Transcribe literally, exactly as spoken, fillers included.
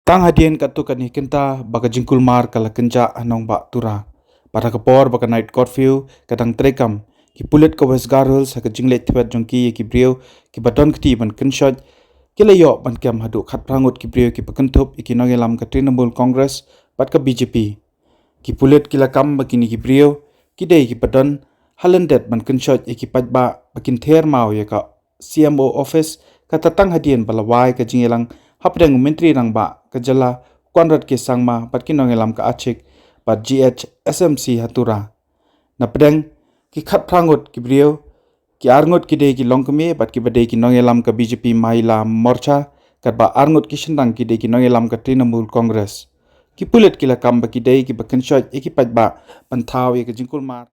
Tang hadien katto katne kynta ba ka jingkulmar ka la kynjah ha nongbah Tura. Bad ha ka por ba ka night curfew ka dang treikam, ki pulit ka West Garo Hills ha ka jingleit thwet jong ki ïa ki briew kiba don kti ban kynshoit, ki la ïoh ban kem haduh khatphra ngut ki briew kiba kynthup ïa ki nongïalam ka Trinamool Congress bad ka B J P. Ki pulit ki la kam ba kine ki briew ki dei kiba don ha lyndet ban kynshoit ïa ki paidbah ba kin ther maw ïa ka C M O office, kata tang hadien ba la wai ka jingïalang hapdeng u Myntri Rangbah ka jylla Conrad K Sangma bad ki nongïalam ka ACHIK bad G H S M C ha Tura. Na pdeng ki khatphra ngut ki briew, ki ar ngut ki dei ki longkmie bad kiba dei ki nongïalam ka B J P Mahila Morcha, katba ar ngut ki shynrang ki dei ki nongïalam ka Trinamool Congress. Ki pulit ki la kam ba ki dei kiba kynshoit ïa ki paidbah ban thaw ïa ka jingkulmar.